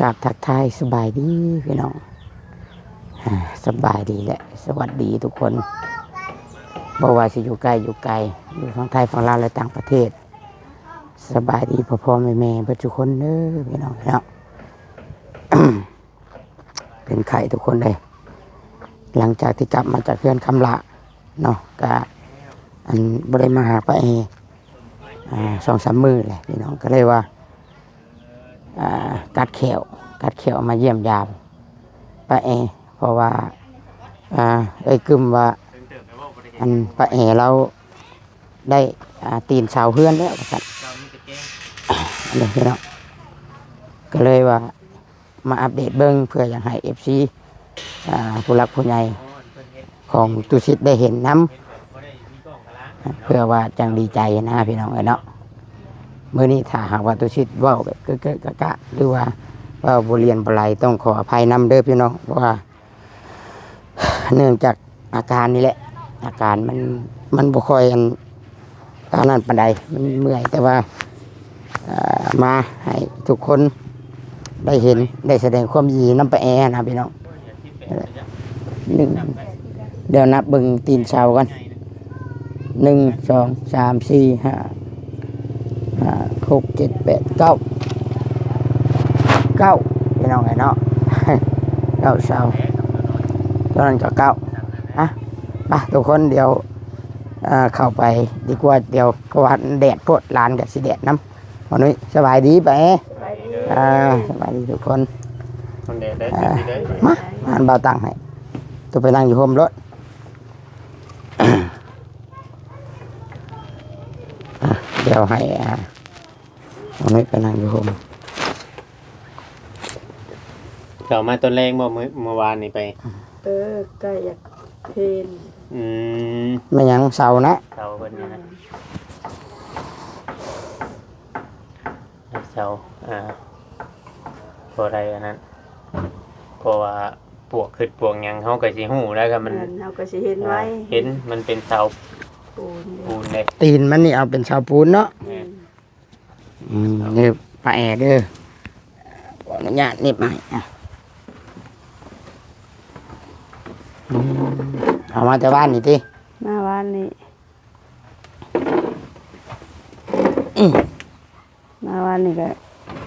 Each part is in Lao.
ກາບທັກທາຍສະບາຍດີພີ່ນ້ອງ ອ່າ ສະບາຍດີ ແລະ ສະຫວັດດີທຸກຄົນ ບໍ່ວ່າຊິຢູ່ໃກ້ຢູ່ໄກ ຢູ່ຝັ່ງໄທ ຝັ່ງລາວ ແລະ ຕ່າງປະເທດ. ສະບາຍດີພໍ່ໆແມ່ໆເບິດທຸກຄົນເດີພີ່ນ້ອງເນາະ. ເປັນໄຂ້ທຸກຄົນເດ້ ຫຼັງຈາກທີ່ກັບມາຈາກເຮືອນຄຳຫຼ້າເນາະ ກະ ອັນ ບໍ່ໄດ້ມາຫາປ້າແອ ອ່າ ສອງສາມມື້ແຫຼະພີ່ນ້ອງ ກະເລີຍວ່າ ອ່າ ກັດແຂ້ວ ກັດແຂ້ວມາຢ້ຽມຢາມປ້າແອ ເພາະວ່າ ອ່າ ເອື້ອຍກຶມວ່າ ອັນ ປ້າແອລາວໄດ້ ອ່າ ຕີນເສົາເຮືອນແລ້ວວ່າຊັ້ນ ອັນນີ້ພີ່ນ້ອງ ກະເລີຍວ່າ ມາອັບເດດເບິ່ງ ເພື່ອຢາກໃຫ້ເອັຟຊີ ອ່າ ຜູ້ຫຼັກຜູ້ໃຫຍ່ຂອງຕຸສິດໄດ້ເຫັນນຳ ເພື່ອວ່າຈັ່ງດີໃຈນະພີ່ນ້ອງເອີຍເນາະ. ມື້ນີ້ຖ້າຫາກວ່າຕຸສິດເວົ້າແບບເກະກະກະ ຫຼືວ່າເວົ້າບໍ່ລຽນບໍ່ໄຫຼ ຕ້ອງຂໍອະໄພນຳເດີພີ່ນ້ອງ ເພາະວ່າ ເນື່ອງຈາກອາການນີ້ແຫຼະ ອາການມັນ ມັນບໍ່ຄ່ອຍອັນ ອັນນັ້ນປານໃດ ມັນເມື່ອຍ ແຕ່ວ່າ ເອີ່ ມາໃຫ້ທຸກຄົນໄດ້ເຫັນ ໄດ້ສະແດງຄວາມຍິນດີນຳປ້າແອນະພີ່ນ້ອງ. ໜຶ່ງ ດຽວນັບເບິ່ງຕີນເສົາກ່ອນ ໜຶ່ງ ສອງ ສາມ ສີ່ ຫ້າ ຫ້າ ຫົກ ເຈັດ ແປດ ເກົ້າ ເກົ້າ ພີ່ນ້ອງເອີຍເນາະ ເກົ້າເສົາ ຕົວນັ້ນກໍເກົ້າ. ອ່ະ ໄປທຸກຄົນ ດຽວ ເອີ່ ເຂົ້າໄປດີກວ່າ ດຽວ ເພາະວ່າແດດໂພດ ຫຼານກໍຊິແດດນຳ. ບ່າວນຸ້ຍ ສະບາຍດີປາແອ. ສະບາຍດີ ອ່າ ສະບາຍດີທຸກຄົນ ມັນແດດໄດ້ ອ່າ ຊິໄດ້ ມາ ມາ ບ່າວຕັ້ງໃຫ້ ໂຕໄປນັ່ງຢູ່ຮົ່ມໂລດ. ອ່ະ ດຽວໃຫ້ ອ່າ ນ້ອງເມກໄປນັ່ງຢູ່ຮົ່ມ. ເຈົ້າມາຕອນແລງບໍ່? ມື້ ມື້ວານນີ້ໄປ ເອີ ໃກ້ຢາກເພນ. ອືມ ແມ່ນຫຍັງ ເສົານະ? ເສົາເພິ່ນນະ ເສົາ ອ່າ ບໍ່ໄດ້ອັນນັ້ນ ເພາະວ່າ ປວກຂຶ້ນປວກຫຍັງ ເຮົາກໍຊິຮູ້ແລ້ວ ຄັນມັນ ແມ່ນ ເຮົາກໍຊິເຫັນໄວ ອ່າ ເຫັນມັນເປັນເສົາປູນເດ້ ປູນເດ້. ຕີນມັນນີ້ເອົາເປັນເສົາປູນເນາະ? ແມ່ນ ອືມ ນີ້ປາແອເດີ ຂໍອະນຸຍາດໜິບໃຫ້ ອ່ະ ອືມ ເອົາມາແຕ່ວານນີ້ຕິ? ມາວານນີ້ ອືມ ມາວານນີ້ກໍ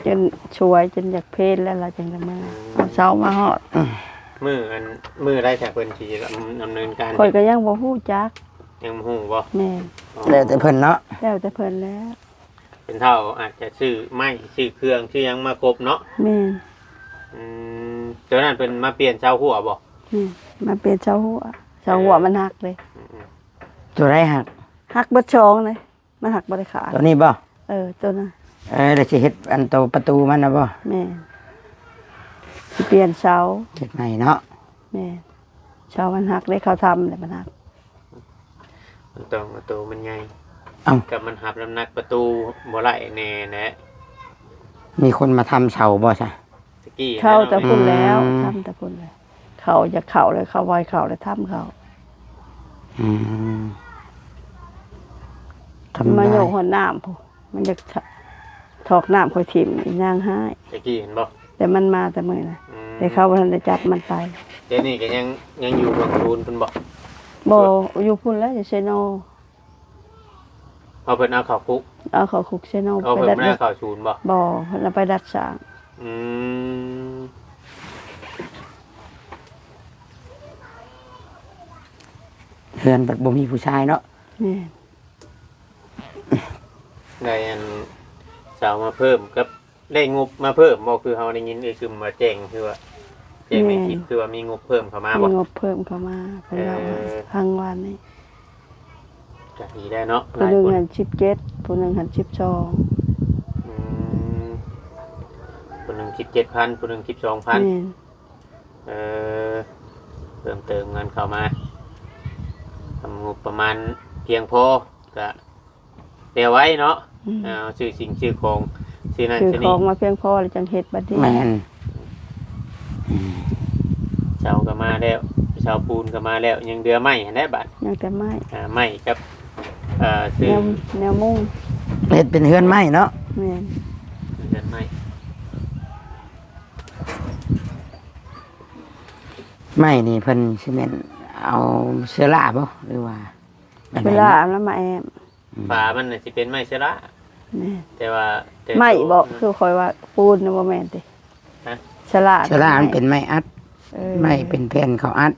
ຈົນສວຍ ຈົນຢາກເພນແລ້ວ ລາວຈຶ່ງໄດ້ມາ ອືມ ເອົາເສົາມາຮອດ. ອືມ ມື້ອັນ ມື້ໃດຈະເພິ່ນຊິດຳ ດຳເນີນການ? ຂ້ອຍກໍຍັງບໍ່ຮູ້ຈັກ ຍັງບໍ່ຮູ້ບໍ່? ແມ່ນ ອໍ ແລ້ວແຕ່ເພິ່ນເນາະ ແລ້ວແຕ່ເພິ່ນແລ້ວ. ເປັນເຖົ້າອາດຈະຊື້ໄມ້ ຊື້ເຄື່ອງ ຊື້ຫຍັງມາຄົບເນາະ? ແມ່ນ ອືມ ຕອນນັ້ນເພິ່ນມາປ່ຽນເສົາຮົ້ວບໍ່? ແມ່ນ ມາປ່ຽນເສົາຮົ້ວ ເສົາຮົ້ວ ເອີ ມັນຫັກເດ້. ອືມໆ ຕົວໃດຫັກ? ຫັກເບິດສອງເດ້. ມັນຫັກບໍ່ໄດ້ຂາດ ຕົວນີ້ບໍ່? ເອີ ຕົວນັ້ນ ເອີ ແລ້ວຊິເຮັດອັນໂຕປະຕູມັນນະບໍ່? ແມ່ນ ຊິປ່ຽນເສົາ ເຮັດໃໝ່ເນາະ. ແມ່ນ ເສົາມັນຫັກເດ້ ເຂົາທຳແລ້ວມັນຫັກ ມັນຕ້ອງເອົາໂຕມັນໃຫຍ່. ເອົ້າ ກໍມັນຮັບນ້ຳໜັກປະຕູບໍ່ໄດ້ແນ່ແຫຼະ. ມີຄົນມາທຳເສົາບໍ່ຊະ? ຕະກີ້ເຂົ້າແຕ່ພຸ້ນແລ້ວ ອືມ ທຳແຕ່ພຸ້ນແລ້ວ ເຂົາຢາກເຂົ້າແລ້ວ ເຂົາບໍ່ໃຫ້ເຂົ້າແລ້ວ ທຳເຂົາ. ອືມ ທຳ ມາໂຍກ ໄດ້ ຮອດນ້ຳພຸ້ນ ມັນຢາກຖອກນ້ຳຂ້ອຍຖິ້ມ ອີນາງຮ້າຍ ຕະກີ້ເຫັນບໍ່? ແຕ່ມັນມາແຕ່ມື້ນະ ອືມ ແຕ່ເຂົາບໍ່ທັນໄດ້ຈັບມັນໄປ. ດຽວນີ້ກໍຍັງ ຍັງຢູ່ເມືອງຄູນພຸ້ນບໍ່? ບໍ່ ຢູ່ພຸ້ນແຫຼະ ຢູ່ເຊໂນ. ເອົາເພິ່ນເອົາເຂົ້າຄຸກ ເອົາເຂົ້າຄຸກເຊໂນ. ເອົາເພິ່ນບໍ່ໄດ້ເຂົ້າສູນບໍ່? ບໍ່ ເພິ່ນເອົາໄປດັດສ້າງ. ອືມ ເຮືອນບັດບໍ່ມີຜູ້ຊາຍເນາະ. ແມ່ນ ໄດ້ອັນເສົາມາເພີ່ມກັບ ໄດ້ງົບມາເພີ່ມບໍ່? ຄືເຮົາໄດ້ຍິນເອື້ອຍກຶມວ່າແຈ້ງ ຄືວ່າແຈ້ງໃນຄລິບ ແມ່ນ ຄືວ່າມີງົບເພີ່ມເຂົ້າມາບໍ່? ມີງົບເພີ່ມເຂົ້າມາ ເພິ່ນເວົ້າ ເອີ ຟັງວານນີ້ ກໍດີແລ້ວເນາະ ຜູ້ໜຶ່ງຫັ້ນສິບເຈັດ ຜູ້ໜຶ່ງຫັ້ນສິບສອງ. ອືມ ຜູ້ໜຶ່ງສິບເຈັດພັນ ຜູ້ໜຶ່ງສິບສອງພັນ. ແມ່ນ ເອີ ເພີ່ມເຕີມເງິນເຂົ້າມາ ທຳງົບປະມານພຽງພໍ ກະ ແຕ່ໄວເນາະ. ອືມ ເອົາຊື້ສິ່ງຊື້ຂອງ ຊື້ນັ້ນຊື້ນີ້ ຊື້ຂອງມາພຽງພໍແລ້ວຈັ່ງເຮັດບັດນີ້. ແມ່ນ ອືມ ເສົາກໍມາແລ້ວ ເສົາປູນກໍມາແລ້ວ ຍັງເຫຼືອໄມ້ຫັ້ນແຫຼະບາດ. ຍັງແຕ່ໄມ້ ອ່າ ໄມ້ກັບ ເອີ ຊື້ແນວ ແນວມຸງ ເຮັດເປັນເຮືອນໄມ້ເນາະ. ແມ່ນ ເຮືອນໄມ້ ໄມ້ນີ້ເພິ່ນຊິແມ່ນເອົາເຊື້ອລາບໍ່ ຫຼືວ່າແບບໃດ? ເຊື້ອລາ ເອົາມາແອ້ມ ອືມ ຝາມັນນະຊິເປັນໄມ້ເຊື້ອລາ ແມ່ນ ແຕ່ວ່າ ແຕ່ ໄມ້ ໂຕ ບໍ່ ຄືຂ້ອຍວ່າປູນນະ ບໍ່ແມ່ນຕິ? ຮະ? ເຊື້ອລາ ເຊື້ອລາມັນເປັນໄມ້ອັດ ເອີ ໄມ້ເປັນແຜ່ນເຂົາອັດ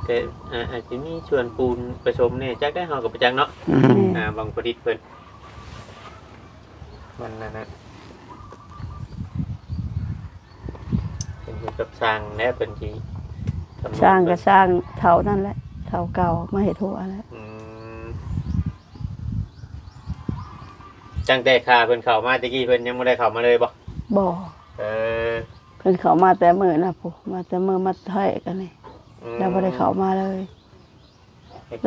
ແຕ່ ອາ ອາດຈະມີສ່ວນປູນປະສົມແດ່ ຈັກໄດ໋ ເຮົາກໍບໍ່ຈັກເນາະ ອືມ ແມ່ນ ອ່າ ບາງປະດິດເພິ່ນ ມັນນັ້ນນະ ເປັນເกี่ยวກັບຊ່າງແຫຼະ ເພິ່ນຊິ ຊ່າງກໍຊ່າງເທົ່ານັ້ນແຫຼະ ເທົ່າເກົ່າ ມາເຮັດຫົວແຫຼະ ອືມ ຕັ້ງແຕ່ຂ້າເພິ່ນເຂົ້າມາແຕ່ກີ້ ເພິ່ນຍັງບໍ່ໄດ້ເຂົ້າມາເລີຍບໍ່? ບໍ່ ເອີ ເພິ່ນເຂົ້າມາແຕ່ມື້ນະ ຜູ້ ມາແຕ່ມື້ມາແທກອັນນີ້ ອືມ ລາວບໍ່ໄດ້ເຂົ້າມາເລີຍ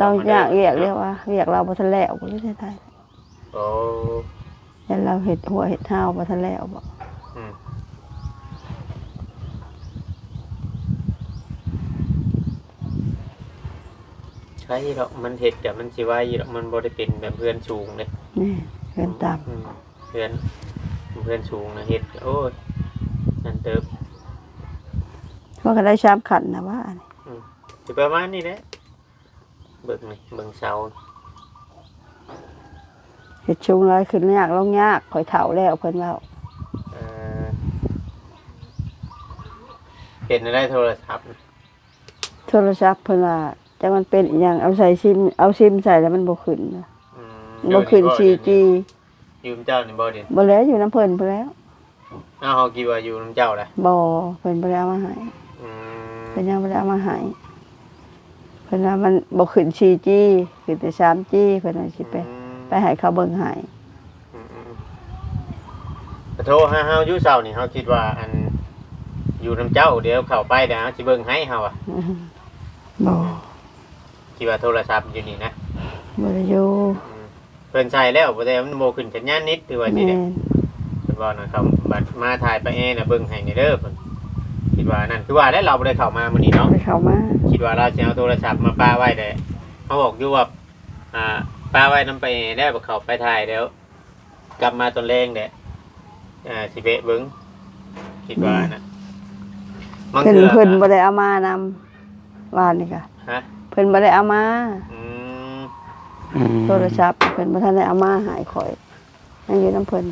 ລາວຍາກວຽກ ເລີຍວ່າວຽກລາວບໍ່ທັນແລ້ວ ບໍ່ໄດ້ໄດ້ ໂອ້ ຢ້ານລາວເຮັດຫົວເຮັດຮາວບໍ່ທັນແລ້ວບໍ? ອືມ ໃຊ່ດອກ ມັນເຮັດກະມັນຊິໄວຢູ່ດອກ ມັນບໍ່ໄດ້ເປັນແບບເຮືອນສູງເດ້ ແມ່ນ ເຮືອນຕ່ຳ ອືມ ເຮືອນ ເຮືອນສູງນະເຮັດ ໂອ້ຍ ນັ້ນເຕີບ ເຮົາກໍໄດ້ສາມຂັ້ນນະວ່າ ອືມ ຊິປະມານນີ້ແຫຼະ ເບິ່ງນີ້ ເບິ່ງເສົາ ເຮັດສູງຫຼາຍຂຶ້ນຍາກລົງຍາກ ຂ້ອຍເຖົ້າແລ້ວ ເພິ່ນເວົ້າ ເອີ ເປັນແນວໃດໂທລະສັບ? ໂທລະສັບເພິ່ນວ່າ ຈັກມັນເປັນອີ່ຫຍັງ ເອົາໃສ່ຊິມ ເອົາຊິມໃສ່ແລ້ວມັນບໍ່ຂຶ້ນ ອືມ ບໍ່ຂຶ້ນ ສີ່ຈີ ຢູ່ນຳເຈົ້ານີ້ບໍ່ດຽວນີ້? ບໍ່ແລ້ວ ຢູ່ນຳເພິ່ນພຸ້ນແລ້ວ ອ້າວ ເຮົາຄິດວ່າຢູ່ນຳເຈົ້າແຫຼະ ບໍ່ ເພິ່ນບໍ່ໄດ້ເອົາມາໃຫ້ ອືມ ເພິ່ນຍັງບໍ່ໄດ້ເອົາມາໃຫ້ ເພິ່ນວ່າມັນບໍ່ຂຶ້ນສີ່ຈີ ຂຶ້ນແຕ່ສາມຈີ ເພິ່ນວ່າຊິໄປ ອືມ ໄປໃຫ້ເຂົາເບິ່ງໃຫ້ ອືມໆ ໂທຫາເຮົາຢູ່ເຊົ້ານີ້ ເຮົາຄິດວ່າ ອັນ ຢູ່ນຳເຈົ້າ ດຽວເຂົ້າໄປ ດຽວເຮົາຊິເບິ່ງໃຫ້ ເຮົາວ່າ ບໍ່ ຄິດວ່າໂທລະສັບຢູ່ນີ້ນະ ບໍ່ໄດ້ຢູ່ ອືມ ເພິ່ນໃສ່ແລ້ວ ແຕ່ມັນບໍ່ຂຶ້ນສັນຍານເນັດ ຫຼືວ່າຈັ່ງໃດ? ແມ່ນ ເພິ່ນເວົ້ານະ ເຂົາບັດມາຖ່າຍປາແອນະ ເບິ່ງໃຫ້ແດ່ເດີ ເພິ່ນ ຄິດວ່ານັ້ນ ຄືວ່າແຫຼະ ລາວບໍ່ໄດ້ເຂົ້າມາມື້ນີ້ເນາະ ບໍ່ໄດ້ເຂົ້າມາ ຄິດວ່າລາວຊິເອົາໂທລະສັບມາປະໄວ້ແດ່ ເຮົາບອກຢູ່ວ່າ ອ່າ ປະໄວ້ນຳປາແອແລ້ວ ເຂົ້າໄປຖ່າຍແລ້ວ ກັບມາຕອນແລງແຫຼະ ອ່າ ຊິແວະເບິ່ງ ຄິດວ່ານະ ອືມ ບາງເທື່ອ ເພິ່ນ ເພິ່ນບໍ່ໄດ້ເອົາມານຳ ວານນີ້ກະ ຮະ? ເພິ່ນບໍ່ໄດ້ເອົາມາ ອືມ ອືມ ໂທລະສັບເພິ່ນບໍ່ທັນໄດ້ເອົາມາໃຫ້ຂ້ອຍ ຍັງຢູ່ນຳເພິ່ນ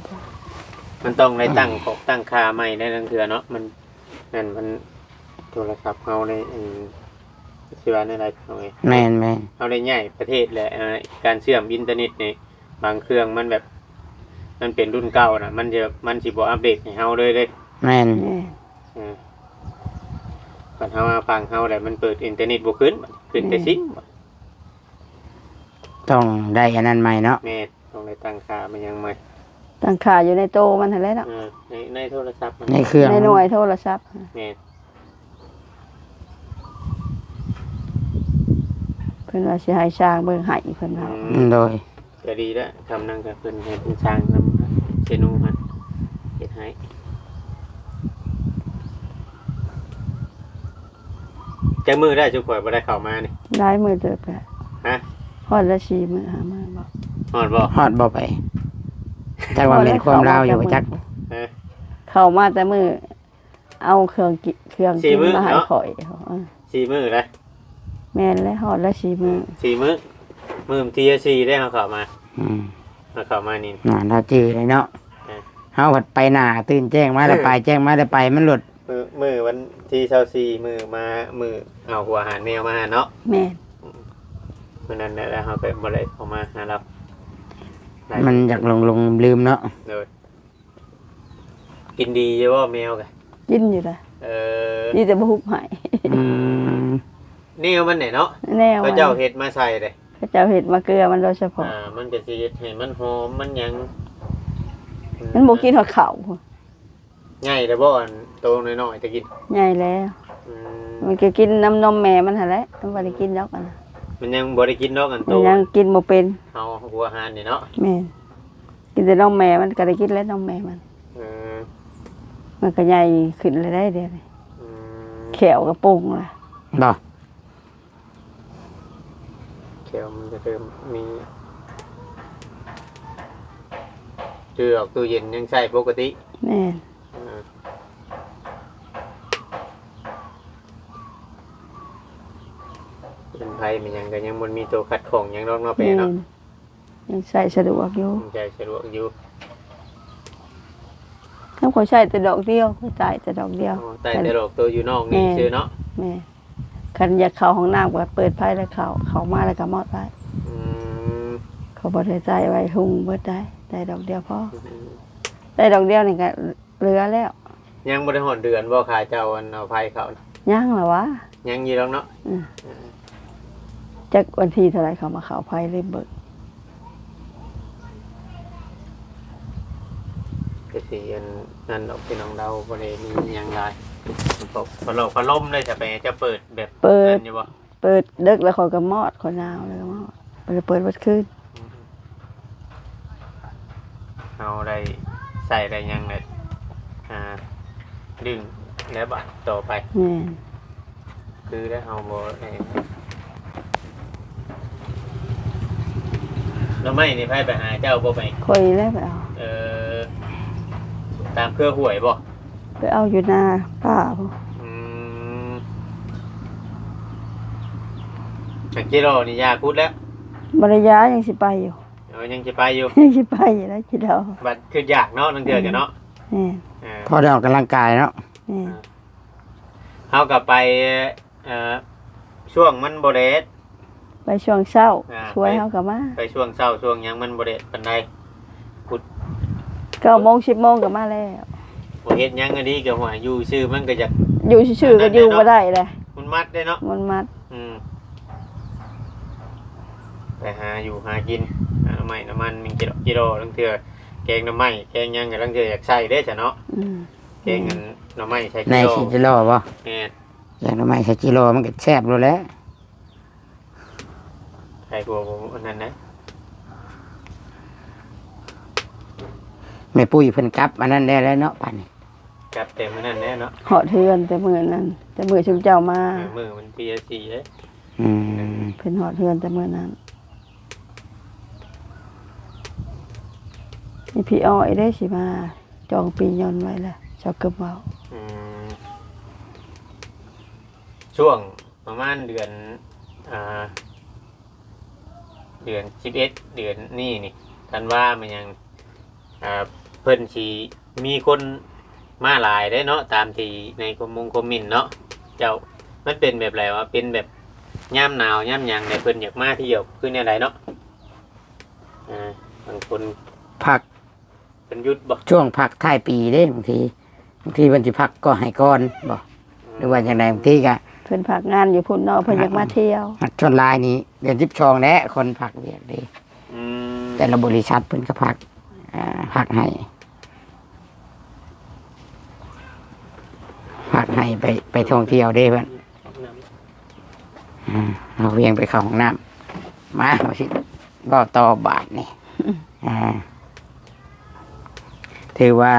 ມັນຕ້ອງໄດ້ຕັ້ງຂອບຕັ້ງຄ່າໃໝ່ໃນລາງເທື່ອເນາະ ມັນ ນັ້ນມັນ ໂທລະສັບເຮົາໃນ ອັນ ຊິວ່າແນວໃດເຮົາເອີຍ ແມ່ນໆ ເຮົາໄດ້ຍ້າຍປະເທດແຫຼະ ອ່າ ການເຊື່ອມອິນເຕີເນັດນີ້ ບາງເຄື່ອງມັນແບບ ມັນເປັນລຸ້ນເກົ່ານະ ມັນຈະ ມັນຊິບໍ່ອັບເດດໃຫ້ເຮົາເລີຍເດ້ ແມ່ນ ແມ່ນ ເອີ ຄັນເຮົາມາຝັ່ງເຮົາແລ້ວ ມັນເປີດອິນເຕີເນັດບໍ່ຂຶ້ນ ຂຶ້ນແຕ່ ແມ່ນ ຊິມ ຕ້ອງໄດ້ອັນນັ້ນໃໝ່ເນາະ ແມ່ນ ຕ້ອງໄດ້ຕັ້ງຄ່າມາຫຍັງໃໝ່ ຕັ້ງຄ່າຢູ່ໃນໂຕມັນຫັ້ນແຫຼະເນາະ ເອີ ໃນ ໃນໂທລະສັບ ໃນເຄື່ອງ ໃນໜ່ວຍໂທລະສັບ ແມ່ນ ເພິ່ນວ່າຊິໃຫ້ຊ່າງເບິ່ງໃຫ້ ເພິ່ນເວົ້າ ອືມ ໂດຍ ກໍດີແລ້ວ ຄຳນັ້ນກໍເພິ່ນໃຫ້ເພິ່ນສ້າງນຳເຊນູຫັ້ນເຮັດໃຫ້ ຈັກມື້ໄດ້ຊຸມຂ້ອຍບໍ່ໄດ້ເຂົ້າມານີ້? ຫຼາຍມື້ເຕີບແລ້ວ ຮະ? ຮອດລະສີ່ມື້ຫ້າມື້ບໍ່? ຮອດບໍ່? ຮອດບໍ່ໄປ? ຈັກວ່າແມ່ນຄວາມລາວຢູ່ບໍ່ຈັກ ຮະ? ເຂົ້າມາແຕ່ມື້ ເອົາເຄື່ອງກິ ເຄື່ອງກິນມາໃຫ້ຂ້ອຍ ສີ່ມື້ເນາະ ເອີ ສີ່ມື້ນະ ແມ່ນແລ້ວ ຮອດແລ້ວສີ່ມື້ ສີ່ມື້ ມື້ວັນທີສີ່ໄດ້ເຮົາເຂົ້າມາ ອືມ ເຮົາເຂົ້າມານີ້ ນານລາວຈື່ໄດ້ເນາະ ເອີ ເຮົາພັດໄປໜ້າ ຕື່ນແຈ້ງມາແລ້ວໄປ ເອີ ແຈ້ງມາແລ້ວໄປ ມັນໂລດ ມື້ ມື້ວັນທີຊາວສີ່ ມື້ມາ ມື້ເອົາຫົວອາຫານແມວມາເນາະ ແມ່ນ ອືມ ມື້ນັ້ນແຫຼະ ແລ້ວເຮົາກໍບໍ່ໄດ້ເຂົ້າມາຫາລາວ ມັນຢາກຫຼົງໆລືມໆເນາະ ໂດຍ ກິນດີຢູ່ບໍ່ແມວກະ? ກິນຢູ່ລະ ເອີ ມີແຕ່ບໍ່ຮຸບໃຫ້ ອືມ ແນວມັນແຫຼະເນາະ ແນວມັນ ເຂົາເຈົ້າເຮັດມາໃສ່ເດ້ ເຂົາເຈົ້າເຮັດມາເກືອມັນໂດຍສະເພາະ ອ່າ ມັນກະຊິເຮັດໃຫ້ມັນຫອມມັນຫຍັງ ມັນບໍ່ກິນຮອດເຂົ້າ ໃຫຍ່ແລ້ວບໍ່ ອັນໂຕນ້ອຍໆແຕ່ກີ້? ໃຫຍ່ແລ້ວ ອືມ ມັນກະກິນນຳນົມແມ່ມັນຫັ້ນແຫຼະ ມັນບໍ່ໄດ້ກິນດອກ ອືມ ອັນນັ້ນ ມັນຍັງບໍ່ໄດ້ກິນດອກ ອັນໂຕ ມັນຍັງກິນບໍ່ເປັນ ເຮົາຫົວອາຫານນີ້ເນາະ ແມ່ນ ກິນແຕ່ນົມແມ່ມັນ ກໍໄດ້ກິນແລ້ວນົມແມ່ມັນ ເອີ ມັນກໍໃຫຍ່ຂຶ້ນແລ້ວໄດ໋ ດຽວນີ້ ອືມ ແຂ້ວກໍປົງແລ້ວ ບໍ່ ແຂ້ວມັນຈະເລີ່ມມີ ຊື້ອອກຕູ້ເຢັນຍັງໃຊ້ປົກກະຕິ. ແມ່ນ. ເອີ ເປັນໄຟແມ່ນຫຍັງກໍຍັງບໍ່ມີຕົວຂັດຂ້ອງຫຍັງດອກເນາະ ແມ່ນ ເປັນເນາະ. ຍັງໃຊ້ສະດວກຢູ່ ຍັງໃຊ້ສະດວກຢູ່. ແລ້ວຂ້ອຍໃຊ້ແຕ່ດອກດຽວ ຂ້ອຍໃຊ້ແຕ່ດອກດຽວ. ອໍ ໃຊ້ແຕ່ດອກໂຕຢູ່ນອກນີ້ ແມ່ນ ຊື່ເນາະ. ແມ່ນ. ຄັນຢາກເຂົ້າຫ້ອງນ້ຳກໍເປີດໄຟແລ້ວເຂົ້າ ເຂົ້າມາແລ້ວກໍມອດໄວ້. ອືມ ເຂົາບໍ່ໄດ້ໃຊ້ໄວ້ຮຸ່ງເບິດໄດ໋ ໃຊ້ດອກດຽວພໍ. ອືມ ໃຊ້ດອກດຽວນີ້ກໍເຫຼືອແລ້ວ. ຍັງບໍ່ໄດ້ຮອດເດືອນບໍ່ ຄ່າເຈົ້າອັນເອົາໄຟເຂົ້າ? ຍັງລະຫວາ ຍັງຢູ່ດອກເນາະ. ອືມ ເອີ ຈັກວັນທີເທົ່າໃດເຂົາມາເຂົ້າໄຟ ລືມເບິ່ງ. ກໍຊິອັນນັ້ນດອກ ພີ່ນ້ອງ ລາວບໍ່ໄດ້ມີຫຍັງຫຼາຍ. ພັດລົມ ພັດລົມເດ້ ຈະໄປ ຈະເປີດແບບ ເປີດ ນັ້ນຢູ່ບໍ່? ເປີດເດິກແລ້ວຂ້ອຍກໍມອດ ຂ້ອຍໜາວແລ້ວກໍມອດ ບໍ່ໄດ້ເປີດເບິດຄືນ. ອືມ ເຮົາໄດ້ໃຊ້ໄດ້ຫຍັງແລ້ວ ອ່າ ດຶງແລ້ວບາດຕໍ່ໄປ. ແມ່ນ. ຄືແລ້ວເຮົາບໍ່ໄດ້ ໜໍ່ໄມ້ນີ້ໃຜໄປຫາເຈົ້າບໍ່ໄປ? ຂ້ອຍແຫຼະໄປເອົາ. ເອີ ຕາມເຄືອຫ້ວຍບໍ່? ໄປເອົາຢູ່ໜ້າປ່າພຸ້ນ. ອືມ ຈັກກິໂລນີ້ ຢາຂຸດແລ້ວ? ບໍ່ໄດ້ຢາ ຍັງຊິໄປຢູ່. ເອີ ຍັງຊິໄປຢູ່ ຍັງຊິໄປຢູ່ນະ ກິໂລ. ບັດຄືຢາກເນາະ ລາງເທື່ອກໍເນາະ. ແມ່ນ. ເອີ ພໍໄດ້ອອກກຳລັງກາຍເນາະ. ແມ່ນ. ເຮົາກໍໄປ ເອີ ຊ່ວງມັນບໍ່ແດດ ໄປຊ່ວງເຊົ້າ. ອ່າ ຊ່ວຍ ໄປ ເຮົາກໍມາ ໄປຊ່ວງເຊົ້າ ຊ່ວງຫຍັງມັນບໍ່ແດດປານໃດ ພຸດ ເກົ້າໂມງ ສິບໂມງກໍມາແລ້ວ. ບໍ່ເຮັດຫຍັງກໍດີ ກໍວ່າຢູ່ຊື່ມັນກໍຢາກ ຢູ່ຊື່ໆກໍຢູ່ບໍ່ໄດ້ເດ້ ມັນມັດເດ້ເນາະ ມັນມັດ. ອືມ ໄປຫາຢູ່ຫາກິນ ຫາໜໍ່ໄມ້ໜໍ່ມັນ ມີກິໂລ ກິໂລ ລາງເທື່ອແກງໜໍ່ໄມ້ແກງຫຍັງ ກໍລາງເທື່ອຢາກໃສ່ເດ້ຊະເນາະ. ອືມ ແກງອັນໜໍ່ໄມ້ໃສ່ ໃນ ກິໂລ ຊິຈິໂລບໍ່? ແມ່ນ. ແກງໜໍ່ໄມ້ໃສ່ຈິໂລມັນກໍແຊບໂລດແຫຼະ. ໃຜກໍບໍ່ອັນນັ້ນນະ ແມ່ປຸ້ຍເພິ່ນກັບອັນນັ້ນແລ້ວເນາະ ປານນີ້. ກັບແຕ່ມື້ນັ້ນແຫຼະເນາະ ຮອດເຮືອນແຕ່ມື້ນັ້ນ ແຕ່ມື້ຊຸມເຈົ້າມາ. ເອີ ມື້ວັນທີສີ່ເດ້. ອືມ ເພິ່ນຮອດເຮືອນແຕ່ມື້ນັ້ນ. ມີພີ່ອ້ອຍເດ້ຊິມາຈອງປີ້ຍົນໄວ້ແລ້ວ ເຈົ້າກໍເວົ້າ. ອືມ ຊ່ວງ ປະມານເດືອນ ອ່າ ເດືອນສິບເອັດ ເດືອນນີ້ນີ້ ທັນວາ ມາຫຍັງ ອ່າ ເພິ່ນຊິມີຄົນມາຫຼາຍເດ້ເນາະ ຕາມທີ່ໃນຄອມມົງຄອມເມັນເນາະ. ເຈົ້າ ມັນເປັນແບບໃດວະ? ເປັນແບບຍາມໜາວຍາມຫຍັງ ແລ້ວເພິ່ນຢາກມາທ່ຽວ ຄືແນວໃດເນາະ? ອ່າ ບາງຄົນພັກ ເພິ່ນຢຸດບໍ່? ຊ່ວງພັກທ້າຍປີເດ້ ບາງທີ ບາງທີເພິ່ນຊິພັກກໍໃຫ້ກ່ອນບໍ່ ຫຼືວ່າຈັ່ງໃດ? ບາງທີກະເພິ່ນພັກງານຢູ່ພຸ້ນເນາະ ເພິ່ນຢາກມາທ່ຽວ. ສ່ວນຫຼາຍນີ້ເດືອນສິບສອງແຫຼະ ຄົນພັກວຽກເດ້. ອືມ ແຕ່ລະບໍລິສັດເພິ່ນກໍພັກ ອ່າ ພັກໃຫ້ ພັກໃຫ້ໄປ ໄປທ່ອງທ່ຽວເດ້ເພິ່ນ. ອືມ ເຮົາວຽງໄປເຂົ້າຫ້ອງນ້ຳ ມາ ເຮົາຊິເວົ້າຕໍ່ບາດນີ້. ອ່າ ຖືວ່າ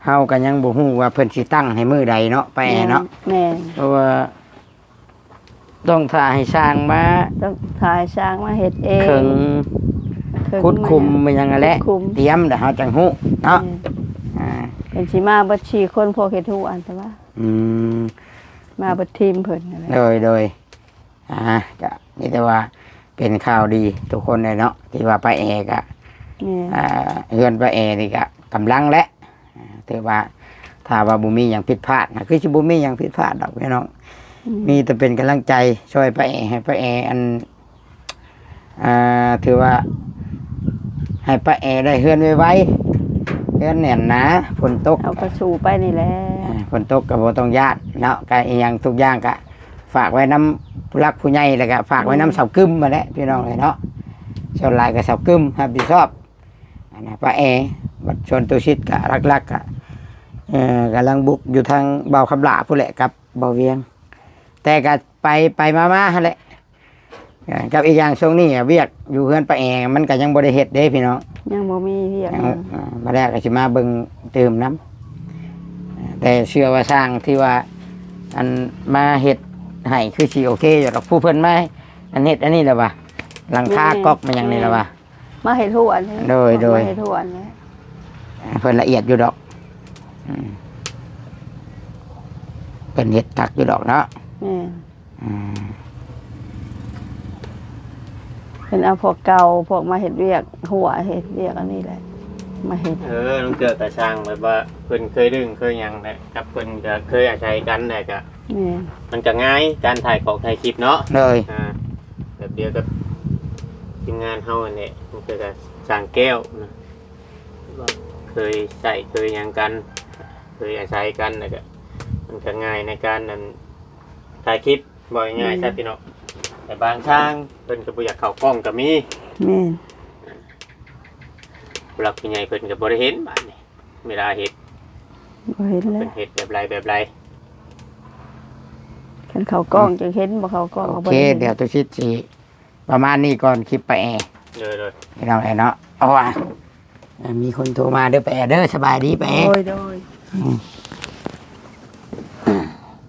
ເຮົາກໍຍັງບໍ່ຮູ້ວ່າເພິ່ນຊິຕັ້ງໃຫ້ມື້ໃດເນາະ ປ້າແອເນາະ. ແມ່ນ ແມ່ນ ເພາະວ່າຕ້ອງຖ້າໃຫ້ຊ່າງມາ ຕ້ອງຖ້າໃຫ້ຊ່າງມາເຮັດເອງ ເຄິ່ງ ເຄິ່ງ ຂຸດຂຸມ ມາຫຍັງຫັ້ນແຫຼະ ຂຸດຂຸມ ຕຽມແລ້ວເຮົາຈັ່ງຮູ້ເນາະ. ແມ່ນ ອ່າ ເພິ່ນຊິມາເບິດສີ່ຄົນ ພວກເຮັດຮູ້ອັນຕະວ່າ. ອືມ ມາເບິດທີມເພິ່ນນັ້ນແຫຼະ. ໂດຍ ໂດຍ ອ່າ ກະມີແຕ່ວ່າເປັນຂ່າວດີທຸກຄົນເລີຍເນາະ ທີ່ວ່າປ້າແອກະ ແມ່ນ ອ່າ ເຮືອນປ້າແອນີ້ກະກຳລັງແຫຼະ ອ່າ ຖືວ່າຖ້າວ່າບໍ່ມີຫຍັງຜິດພາດນະ ຄືຊິບໍ່ມີຫຍັງຜິດພາດດອກພີ່ນ້ອງ. ອືມ ມີແຕ່ເປັນກຳລັງໃຈຊ່ອຍປ້າແອ ໃຫ້ປ້າແອ ອັນ ອ່າ ຖືວ່າໃຫ້ປ້າແອໄດ້ເຮືອນໄວໆ ເຮືອນແໜ້ນໜາ ຝົນຕົກ ເຮົາກໍສູ້ໄປນີ້ແຫຼະ. ອ່າ ຝົນຕົກກໍບໍ່ຕ້ອງຢ້ານເນາະ ກໍອີຫຍັງທຸກຢ່າງກໍຝາກໄວ້ນຳຜູ້ຫຼັກຜູ້ໃຫຍ່ ແລ້ວກໍຝາກໄວ້ນຳ ແມ່ນ ສາວກຶມຫັ້ນແຫຼະ ພີ່ນ້ອງເອີຍເນາະ. ສ່ວນຫຼາຍກໍສາວກຶມຮັບຜິດຊອບ ອັນນັ້ນ ປ້າແອ. ບັດສ່ວນຕຸສິດກໍຫຼັກໆກໍ ເອີ ກຳລັງບຸກຢູ່ທາງບ່າວຄຳຫຼ້າພຸ້ນແຫຼະ ກັບບ່າວວຽງ ແຕ່ກໍໄປໆມາໆຫັ້ນແຫຼະ. ອ່າ ກັບອີກຢ່າງຊ່ວງນີ້ວຽກຢູ່ເຮືອນປ້າແອມັນກໍຍັງບໍ່ໄດ້ເຮັດເດ້ພີ່ນ້ອງ ຍັງບໍ່ມີວຽກ. ອ່າ ມາແລ້ວກໍຊິມາເບິ່ງຕື່ມນຳ ແຕ່ເຊື່ອວ່າຊ່າງທີ່ວ່າ ອັນ ມາເຮັດໃຫ້ຄືຊິໂອເຄຢູ່ດອກ ຜູ້ເພິ່ນມາ ອັນ ເຮັດອັນນີ້ແຫຼະວ່າ ຫຼັງຄາ ແມ່ນ ກອກມາຫຍັງນີ້ແຫຼະວ່າ ແມ່ນ ມາເຮັດຫົວນີ້. ໂດຍ ໂດຍ ມາເຮັດຫົວນີ້. ເພິ່ນລະອຽດຢູ່ດອກ ອືມ ເພິ່ນເຮັດຄັກຢູ່ດອກເນາະ ແມ່ນ ອືມ ເພິ່ນເອົາພວກເກົ່າ ພວກມາເຮັດວຽກຫົວ ເຮັດວຽກອັນນີ້ແຫຼະ ມາເຮັດ ເອີ ລາງເທື່ອກະຊ່າງແບບວ່າເພິ່ນເຄີຍດຶງເຄີຍຫຍັງແຫຼະ ກັບເພິ່ນກະເຄີຍອາໄສກັນແຫຼະ ກະ ແມ່ນ ມັນກະງ່າຍການຖ່າຍຂອງຖ່າຍຄລິບເນາະ ໂດຍ ອ່າ ແບບດຽວກັບທີມງານເຮົາຫັ້ນແຫຼະ ລາງເທື່ອກະຊ່າງແກ້ວນະ ເຄີຍໃຊ້ເຄີຍຫຍັງກັນ ເຄີຍອາໄສກັນ ແລ້ວກະມັນກະງ່າຍໃນການນັ້ນ ຖ່າຍຄລິບ ເວົ້າງ່າຍໆ ອືມ ຊະພີ່ນ້ອງ ແຕ່ບາງຊ່າງເພິ່ນກະບໍ່ຢາກເຂົ້າກ້ອງກະມີ ແມ່ນ ຜູ້ຫຼັກຜູ້ໃຫຍ່ເພິ່ນກະບໍ່ໄດ້ເຫັນບາດນີ້ ເວລາເຮັດ ບໍ່ເຫັນແລ້ວ ເພິ່ນເຮັດແບບໃດແບບໃດ ຄັນເຂົ້າກ້ອງ ອືມ ຈັ່ງເຫັນ ບໍ່ເຂົ້າກ້ອງກະບໍ່ໄດ້ເຫັນ ໂອເຄ ດຽວຕຸສິດຊິປະມານນີ້ກ່ອນ ຄລິບປ້າແອ ໂດຍໆ ພີ່ນ້ອງເອີຍເນາະ ເພາະວ່າ ອ່າ ມີຄົນໂທມາເດີປ້າແອເດີ ສະບາຍດີປ້າແອ ໂດຍໆ ອືມ